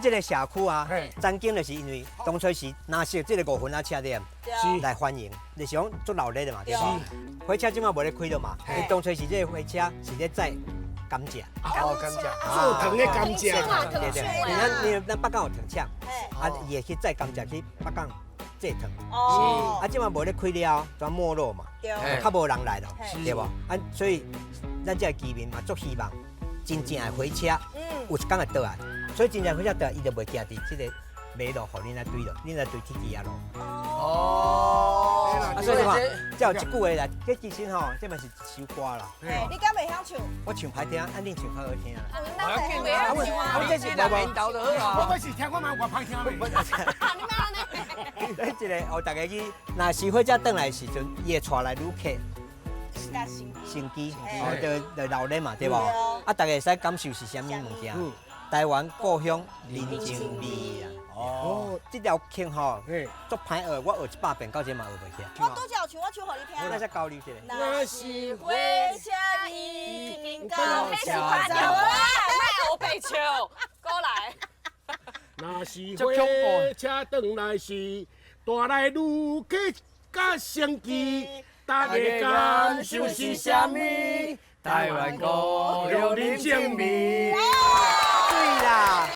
這个社區啊，曾經就是因為當初是若是這个五分仔車店來歡迎，就是講足鬧熱的嘛，對無？火車這馬無咧開了嘛，伊當初是這个火車是咧載甘蔗，哦，甘蔗，做糖的甘蔗，對對，因為咱因為咱北港有糖廠，啊，伊會去載甘蔗去北港製糖。哦，啊，這馬無咧開了，就沒落嘛，較無人來咯，對無？啊，所以咱這个居民嘛，足希望真正的火車有一工會倒來。所以真正火車倒來，伊就袂行佇這个馬路，予恁來對咯，恁來對鐵枝仔路。哦。啊，所以你看，才有這句話啦。這其實吼，這嘛是一首歌啦。你敢袂曉唱？我唱歹聽，啊，恁唱較好聽。啊，阮袂曉唱啊。我這是無豆就好啊。我是聽我嘛有歹聽袂。你莫按呢。這一个哦，大家去，若是火車轉來的時陣，伊會帶來旅客。乘機，哦，就就鬧熱嘛，對無？啊，大家會使感受是啥物物件？台灣故鄉人情味啊！哦，這條曲吼，足歹學，我學100遍到這嘛學袂起來。我拄才有唱，我唱予你聽。咱再交流一下。若是火車已經到車站，莫白唱，過來。若是火車轉來時，帶來旅客佮乘機，大家感受是啥物？台灣故鄉人情味。對啦。